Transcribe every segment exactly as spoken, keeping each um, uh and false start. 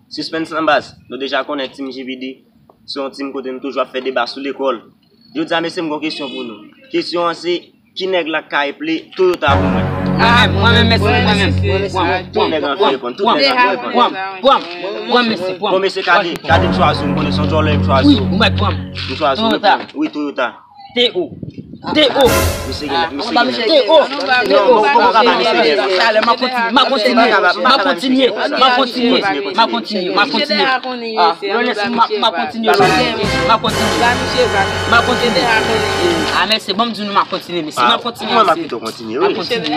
Suspens nan baz. Nou deja konnen Team J P D se yon team kote nou toujou ap fè deba sou lekòl. Jodi a, mesye, m gon kesyon pou nou. Kesyon an se, ki nèg la k ka eple Toyota pou mwen? Mwen menm, mwen menm, mèsi, mwen menm. Tout nèg an fè reponn, tout nèg an fè reponn. Pwan m, pwan m, pwan m, mesye, pwan m. Bon, mesye, gade, gade m chwazi w, m konnen se yon djòlè m chwazi Wi, w. ou mèt pwan m. M chwazi w, Toyota. Wi, Toyota. T O. T O. Mesye gen, mesye gen. T O. Non, bon, bon, bon, bon, mesye gen. Talè, m a kontinye, m a kontinye, m a kontinye, m a kontinye, m a kontinye, m a kontinye. Ah, Ernest, m a, m a kontinye, m a kontinye, m a kontinye. Ah, mèsi, bon, m di nou m a kontinye, mesye, m a kontinye, Mwen, m a mesye. pito kontinye, M a wi. kontinye.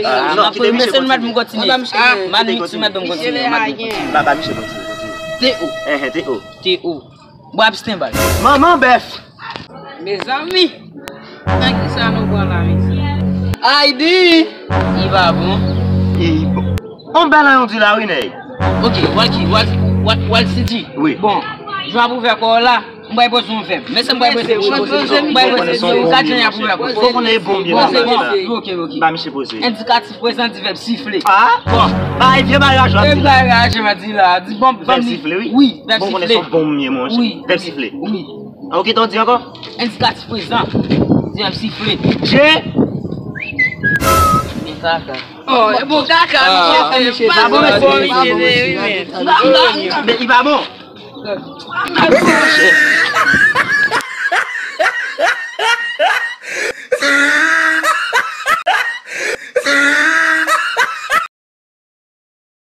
Ah, non, kite misye Mesye, nou mèt m kontinye. kontinye. M a di misye mèt m kontinye. M a di misye kontinye. Ba, ba misye kontinye, kontinye. T O. Enhen, T O. T O. Bon, abstan bal. Manman bèf. Mezanmi. Nan ki sa nou pran la, mesye? Aydi. Li pa bon. E bon. On bèl an yon di la, wi, nèg. Ok, wal ki, wal, wal, wal si di. Wi. Bon, jan ap ouvè kò w la, m bay poze yon vèb. Men se m bay poze. M bay poze. Gad jan ap ouvè kò. Bon, konnen e bon byen Bon, se manzè bon. la. Ok, ok. Ba misye poze. Endikatif prezan di vèb sifle. Ah? Bon. Ba, e vye bagay la, jwa E di. bagay la, je m a di la. Di bon, Vèb sifle, wi. Wi, vèb Bon, konnen sifle. se on bon mye, monchè. Wi. Vèb sifle. Wi. Ok, tan di ankò? Endikatif prezan di vèb sifle. Je. Men kaka. Oh, e bon kaka, Ah. misye fè. Ah, bon, Bon, mesye. misye, wi, men. Men, i pa bon.